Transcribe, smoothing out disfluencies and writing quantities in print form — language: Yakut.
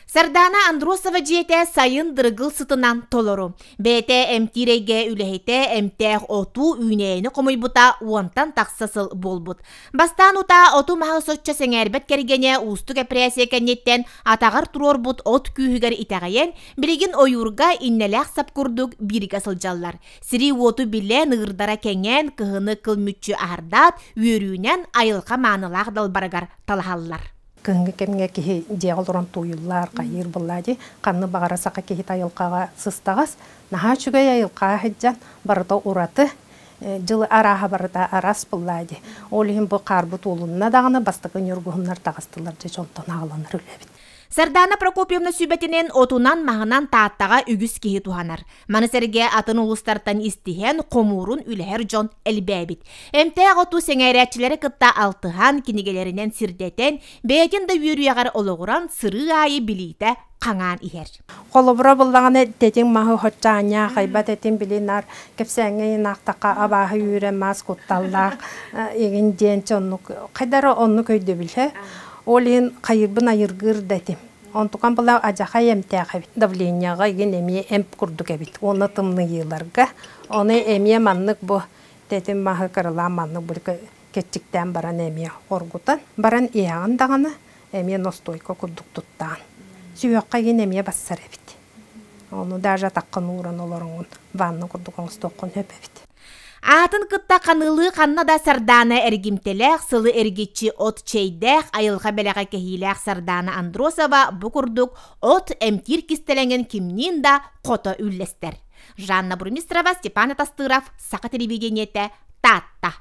Сардаана Андросова дьиэтэ сайын дыргыл сытынан толору. Бэйэтэ эмтиир эйгэ үлэһитэ эмтээх оту үүнээйини хомуйбута уонтан тахса сыл буолбут. Бастаан утаа оту-маһы соччо сэҥээрбэт кэргэнэ уустук эпэрээссийэ кэнниттэн атаҕар туруорбут от күүһүгэр итэҕэйэн, билигин ойуурга иннэлээх сап курдук бииргэ сылдьаллар. Сири-уоту билэн, ыырдара кэҥээн, кыһыны кыл мүччү аһардаат, үөрүүнэн айылҕа маанылаах далбарыгар талаһаллар. Кыһыҥҥы кэмҥэ киһи дьиэҕэ олорон тууйуллар, хайыыр буоллаа дии. Ханнык баҕара саха киһитэ айылҕаҕа сыстаҕас. Наһаа үчүгэй айылҕаҕа сылдьан, барыта ураты, дьыл арааһа барыта араас буоллаа дии. Ол иһин бу хаарбыт уолунна даҕаны бастакы ньургуһуннар таҕыстылар дьэ дьонтон аҕаланар үлэбит. Сардаана Прокопьевна сүбэтинэн отунан-маһынан Тааттаҕа үгүс киһи туһанар. Маны сэргэ атын улуустартан истиһэн, хомуурун үлэһэр дьон элбээбит. Эмтээх оту сэҥээрээччилэри кытта алтыһан, кинигэлэринэн сирдэтэн, бэйэтин да үөрүйэҕэр олоҕуран сырыы аайы билиитэ хаҥаан иһэр. Холобура буллаҕына тэтиҥ маһы хоччаанньа хайбат этин били наар кэпсээҥҥэ инаахтахха абааһы үүрэн маас кутталлаах игин диэн оннук хайдара оннук өйдөбүлэ. Ол иһин хайырбын айыргыыр да этим. Онтукам была адьахай эмтээх эбит. Давлениеҕа игин эмиэ эмп курдук эбит. Уонна тымныйыыларга. Ону эмиэ маннык бу тэтим маһы кыралаан маннык бу кэччиктээн баран эмиэ оргутан баран иһэҕин даҕаны эмиэ ностуойка курдук туттаан. Сүһүөххэ игин эмиэ бассар эбит. Ону даже атаххын ууран олороҥҥун ванна курдук оҥостуоххун сөп эбит. Аатын кытта ханыылыы ханна да Сардаана эргимтэлээх, сылы эргиччи от чэйдээх, айылҕа бэлэҕэ кэһиилээх Сардаана Андросова бу курдук от эмтиир кистэлэҥин кимниин да хото үллэстэр. Жанна Бурмистрова, Степан Атастыров, Саха телевидениетэ, Таатта.